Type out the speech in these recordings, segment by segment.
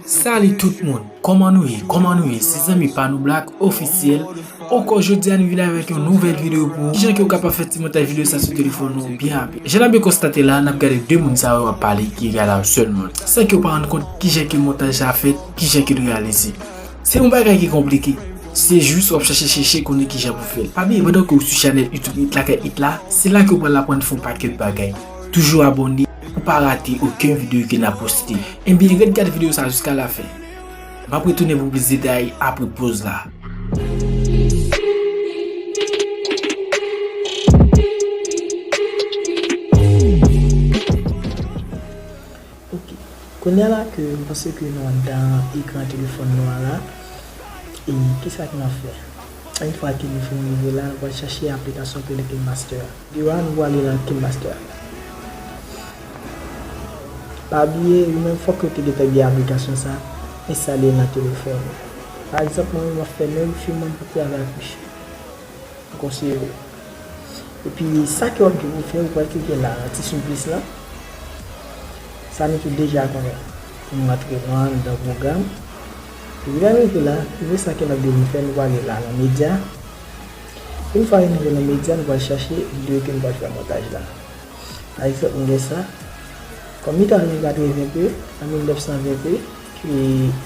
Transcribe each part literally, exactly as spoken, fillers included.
Salut tout moun, kòman nou ye? Kòman nou ye? Se zanmi pa nou Black Ofisyèl. Ankò jodi a nou vin avèk yon nouvèl videyo pou ou. Kijan ke w kapab fè ti montaj videyo sa sou telefòn ou byen rapid. Jan n ap byen konstate la, n ap gade de moun sa yo ap pale ki egal a yon sèl moun. San ke w pa rann kont kijan ke montaj la fèt, kijan ke l reyalize. Se yon bagay ki konplike. Se jis w ap chache chèche konnen kijan pou fè l. Pa bliye, pandan ke w sou chanèl YouTube It Lakay It la, se la ke w pral aprann fè yon pakèt bagay. Toujou abòne pou pa rate okenn videyo ke n ap poste. Ebyen, ret gade videyo sa jiska lafen. M ap retounen pou plis detay apre poz la. Ok. Kounye a la ke m panse ke nou anndan ekran telefòn nou an la, e kisa ke n ap fè? Yon fwa ke nou fin rive la, nou pral chache aplikasyon ki rele KineMaster a. Deyò a, nou prale nan KineMaster a. Pa bliye, ou menm fòk ou te gentan gen aplikasyon sa enstale nan telefòn ou. Pa egzanp, mwen menm, m ap fè menm fim mwen pou travay ak misye. M konseye w. Epi, sa ke w ap gen pou fè, ou pral klike la, nan ti souplis la. Sa nou tout deja konnen. Pou nou rantre nou anndan pwogram. Epi, lè nou rive la, premye sa ke n ap gen pou fè, nou prale la, nan medya. Yon fwa nou rive nan medya, nou pral chache videyo ke nou pral fè montaj la. Pa egzanp, m gen sa. Kòm li ta vin katreven p, an mil nèf san ven p, ki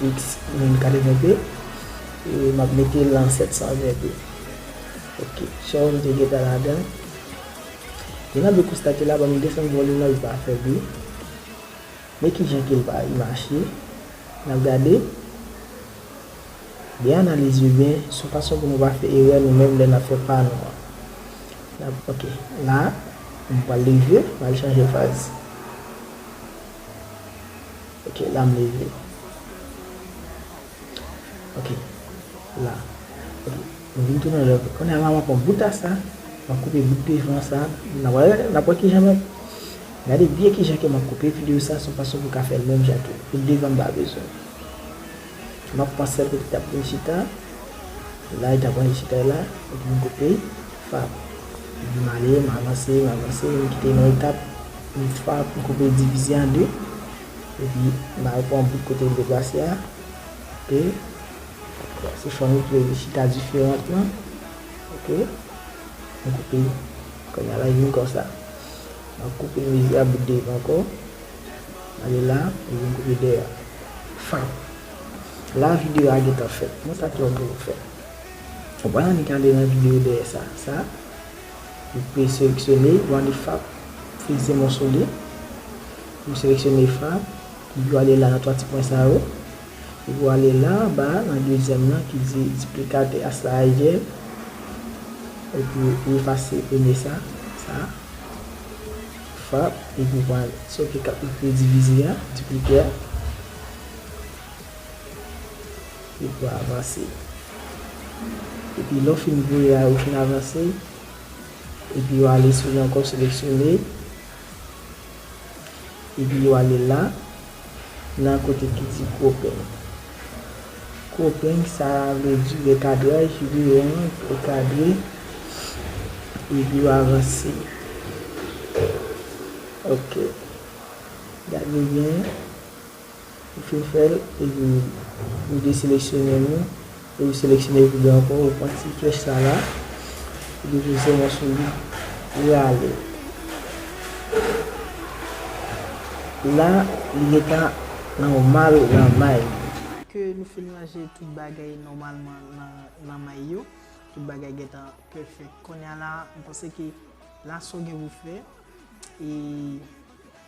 x mil katreven p, e m ap mete l an sèt san ven p. Ok, son nou te gentan ladan. Jan n ap byen konstate la, ban m desann volim nan, li pa fè bri. Men kijan ke l pa mache. N ap gade. Byen analize byen, se yon fason pou nou pa fè erè nou menm lè n ap fè pa nou an. N ap, ok, la, m pral leve, m al chanje faz. Ok, la m leve. Ok, la. Ok, m vin tounen lè. Kounye a la, m ap pran bout a sa, m ap koupe bout devan sa. N ap wè, n ap wè kijan m ap. Gade byen kijan ke m ap koupe videyo sa, se yon fason pou w ka fè l menm jan tou. Bout devan m pa bezwen. M ap pran sèl kote ki t ap vin chita. La, li t ap vin chita la. Epi m koupe. Fap. Epi m ale, m avanse, m avanse, m kite nan etap. M fap, m koupe divize an de. Epi m al pran bout kote l deplase a. Ok. Se fòm li tou li chita diferan lan. Ok. M koupe. Kounye a la, li vin konsa. M ap koupe mezi a bout devan ankò. Ale la, li vin koupe dèyè a. Fap. La, videyo a gentan fèt. Men sa ke w dwe fè. Ou pral annik ale nan videyo dèyè sa. Sa. Ou pe seleksyone, ou ale fap, frize mòso li. Ou seleksyone fap, epi ou ale la nan twa ti pwen sa yo. Epi ou ale la anba, nan dezyèm nan, ki di diplikatè a slide. Epi ou efase premye sa, sa. Fap, epi ou pral soke k ap ekri divize a, diplikè a. Epi ou avanse. Epi lè w fin voye a, ou fin avanse. Epi ou ale sou li ankò, seleksyone. Epi ou ale la, nan kote ki di grouping. Grouping, sa vle di rekadraj, reranj, rekadre. Epi ou avanse. Ok. Gade byen. Ou fin fè l, epi ou deseleksyonnen li, epi ou seleksyone videyo ankò, ou pran ti flèch sa la, epi ou poze mwen sou li, ou rale. La, li gentan nòmal nan may li. Ke nou fin ranje tout bagay nòmalman nan, nan may yo, tout bagay gentan pèfèk. Kounye a la, m panse ke la sa w gen pou fè, e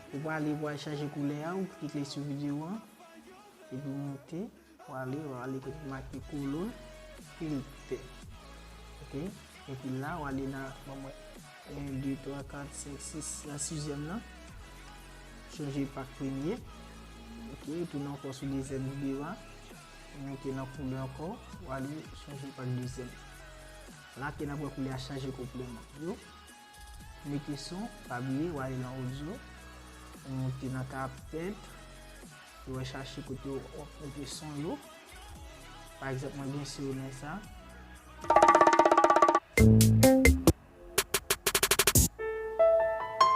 ou prale, ou prale chanje koulè a, ou kite kle sou videyo an, epi ou monte, ou ale, ou ale kote make kolon, filtè. Ok? Epi la, ou ale nan, ban mwen, en, de, twa, kat, senk, sis, la sizyèm nan. Chanje pak premye. Ok, tounen ankò sou dezyèm videyo a. Ou monte nan koulè ankò, ou ale chanje pak dezyèm. La ke n ap wè koulè a chanje konplètman. Yo. Mete son, pa bliye, ou ale nan audio, ou monte nan kaptèt, ou al chache kote w ap mete son yo. Pa egzanp, mwen gen sirene sa.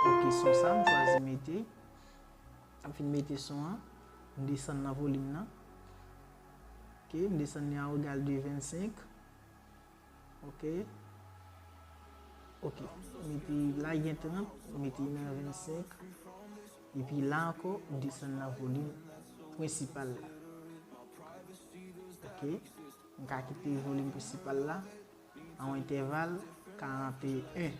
Ok, son sa, m chwazi mete. M fin mete son an, m desann nan volim nan. Ok, m desann li a egal de vennsenk. Ok. Ok. M mete la gen trant, m mete nan vennsenk. Epi la ankò, m desann nan volim prensipal la. Ok. M ka kite volim prensipal la an yon entèval karanteyen.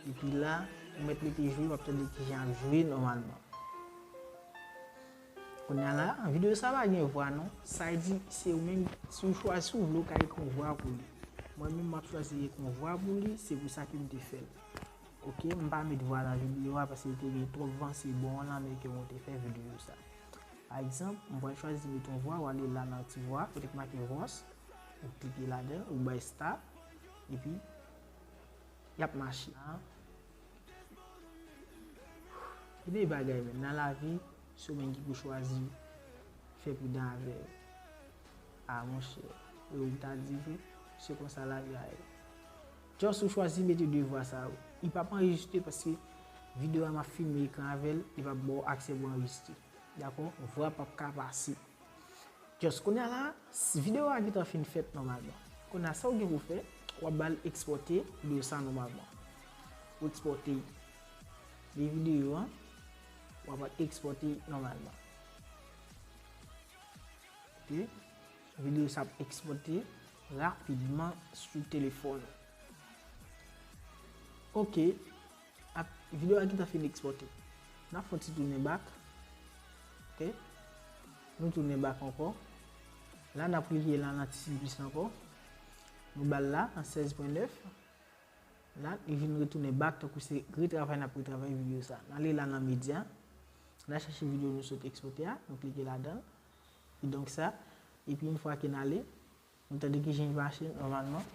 Epi la, ou mèt mete jwe, w ap tande kijan ap jwe nòmalman. Kounye a la, videyo sa pa gen vwa non. Sa vle di, se ou menm, si w chwazi, si w vle, w ka ekri yon vwa pou li. Mwen menm, m ap chwazi ekri yon vwa pou li, se pou sa ke m te fè l. Ok, m pa met vwa nan videyo a paske te gen twòp van, se bò an lanmè ke mwen te fè videyo sa. Pa egzanp, m pral chwazi met yon vwa, w ale la nan ti vwa, kote k make voice, ou klike ladan l, ou bay start, epi y ap mache. Gen de bagay, men nan lavi, se ou menm ki pou chwazi fè pridan avè l. A, monchè, e ou ta di vre, se konsa lavi a ye. Just ou chwazi mete de vwa sa yo. Li p ap anrejistre paske videyo a m ap filme ekran avè l, li p ap ba w aksè pou anrejistre. Dakò? Vwa p ap ka pase. Just kounye a la, s- videyo a gentan fin fèt nòmalman. Kounye a, sa w gen pou w fè, w ap ba l ekspòte videyo sa nòmalman. Ou ekspòte li videyo an, w ap ekspòte nòmalman. Ok? Videyo sa ap ekspòte rapidman sou telefòn ou. Ok. Ap, videyo a gentan fin ekspòte. N ap fè yon ti tounen back. Ok. Nou tounen back ankò. La, n ap klike la nan ti plis ankò. Nou ba l la, nan sèz pwen nèf. La, li vin retounen back, tankou se retravay n ap retravay videyo sa. N ale la nan medya. N al chache videyo nou sot ekspòte a, nou klike ladan l. Kidonk sa. Epi yon fwa ke n ale, nou tande kijan l mache nòmalman.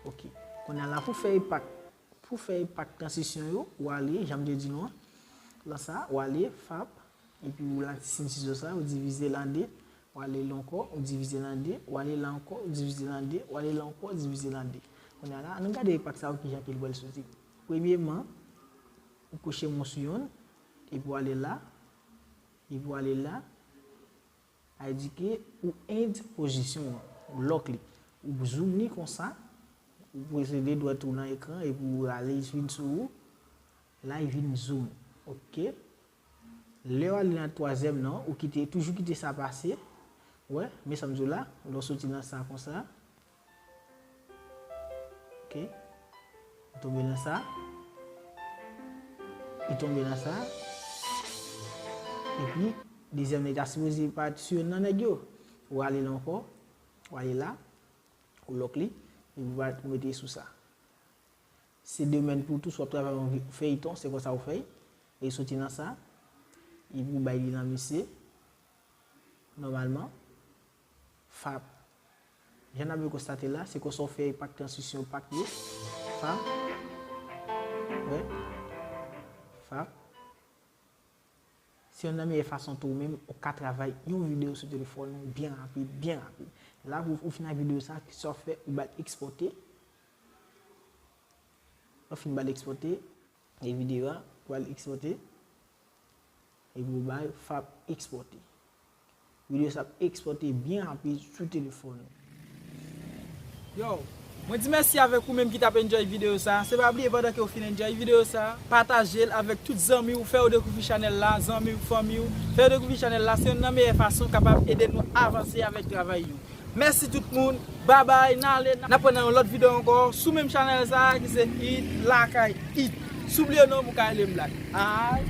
Ok. Kounye a la pou fè epak, pou fè epak tranzisyon yo, ou ale, jan m te di nou an. Lan sa, ou ale, fap, epi ou la ti siy sizo sa, ou divize l an de, ou ale la ankò, ou divize l an de, ou ale la ankò, ou divize l an de, ou ale la ankò, ou divize l an de. Kounye a la, ann gade epak sa yo kijan ke l pral soti. Premyeman, ou kouche mwen sou yonn, epi ou ale la, epi ou ale la, sa vle di ke ou end pozisyon an, ou lòk li, ou zoom li konsa, ou peze de dwèt ou nan ekran epi ou rale li vin sou ou, la li vin zoom, ok. Lè w ale nan twazyèm nan, ou kite, toujou kite sa pase, wè, men sa m di w la, lè w soti nan sa konsa, ok. Ou tonbe nan sa. Ou tonbe nan sa. Epi, dezyèm nèg la sipoze pa t sou youn nan nèg yo. Ou ale la ankò. Ou ale la. Ou lòk li. Epi ou pa, ou mete sou sa. Se de menm pou tou, si w ap travay yon vi- feyton, se konsa ou fè. E soti nan sa. Epi ou bay li nan misye. Nòmalman, fap. Jan n ap konstate la, se konsa w fè epak tranzisyon pak yo. Fap. Wè. Fap. Se youn nan meyè fason tou ou menm ou ka travay yon videyo sou telefòn ou byen rapid, byen rapid. La pou ou fin ak videyo sa, sa w fè, ou ba l ekspòte. Ou fin ba l ekspòte. E videyo a pral ekspòte. Epi ou bay fap ekspòte. Videyo sa ap ekspòte byen rapid sou telefòn ou. Yo, mwen di mèsi avèk ou menm ki t ap enjoy videyo sa. Se pa bliye pandan ke w fin enjoy videyo sa, pataje l avèk tout zanmi w, fè yo dekouvri chanèl la, zanmi w, fanmi w, fè yo dekouvri chanèl la. Se youn nan meyè fason kapab ede nou avanse avèk travay yo. Mèsi tout moun. Babay, n ale, n ap wè nan yon lòt videyo ankò sou menm chanèl sa a ki se It Lakay It. Soubliye non, pou ka rele m Black. Ay.